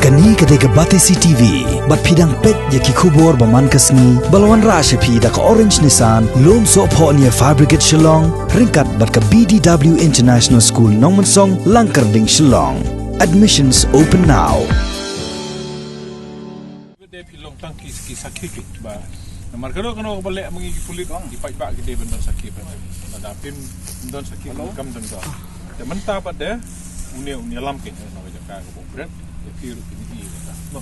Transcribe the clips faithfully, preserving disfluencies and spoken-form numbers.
Kane ka dei ka Batesi T V, bad phi dang peit ïa ki khubor ba man ka sngi, ba la wanrah sha phi da ka Orange Nissan, Lumsohphoh near Fire Brigade Shillong, ryngkat bad ka B D W International School Nongmensong, Langkyrding, Shillong. Admissions open now. Ba dei phi long tang ki, ki sakhi ki ba. Namar kano kano kaba leh ma ngi ki pulit, ki paidbah ki dei ban don sakhi ba. Lada phim don sakhi, kam don don. Te mynta pat de, une, une lam ki, na ka jaka kaba bret, ïa phi ruh phin ïohi kata.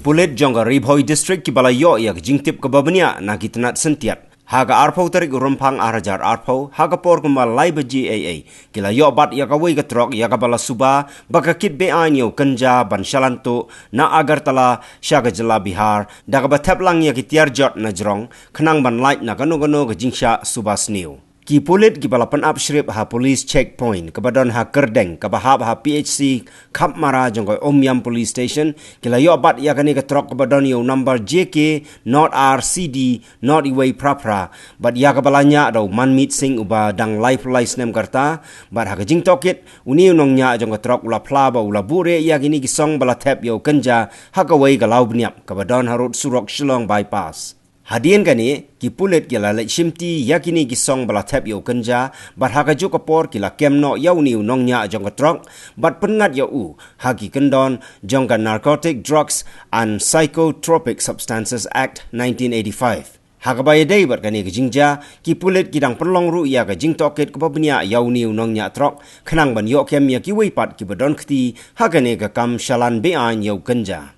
Pulit jong ka Ri Bhoi District kiba la ïoh ïa ka jingtip kaba bniah na ki tnat syntiat ha ka arphew tarik u Rymphang ar hajar arphew, ha ka por kumba lai baje eiei, ki la ïoh bat ïa kawei ka trok ïa kaba la suba ba ka kit beaiñ ïa u kynja ban shalan tuh na Agartala sha ka jylla Bihar, da kaba thep lang ïa ki tiar jot na jrong, khnang ban lait na kano kano ka jingshah suba sniew. Ki pulit kiba la pynap shrip ha police checkpoint kaba don ha Kyrdeng, kaba hap ha P H C Khapmara jong ka Umiam Police Station, ki la ïoh bat ïa kane ka trok kaba don ïa u number J K not R C D not iwei phra phra, bad ïa kaba la ñiah da u Manmeet Singh uba dang laiphew lai snem ka rta, bad ha ka jingtohkit, une u nongñiah jong ka trok u la phla ba u la buhrieh ïa kine ki song ba la thep ïa u kynja ha kawei ka lawbniap kaba don harud surok Shillong Bypass. Hadien kane, ki pulit ki la leit shimti ïa kine ki song ba la thep ïa u kynja, bad ha kajuh ka por ki la kem noh ïa une u nongñiah jong ka trok, bad pynngat ïa u ha ki kyndon jong ka Narcotic Drugs and Psychotropic Substances Act nineteen eighty-five. Ha kaba ïadei bad kane ka jingjia, ki pulit ki dang pynlong ruh ïa ka jingtohkit kaba bniah ïa une u nongñiah trok, khnang ban ïoh kem ïa kiwei pat kiba don kti ha kane ka kam shalan beaiñ ïa u kynja.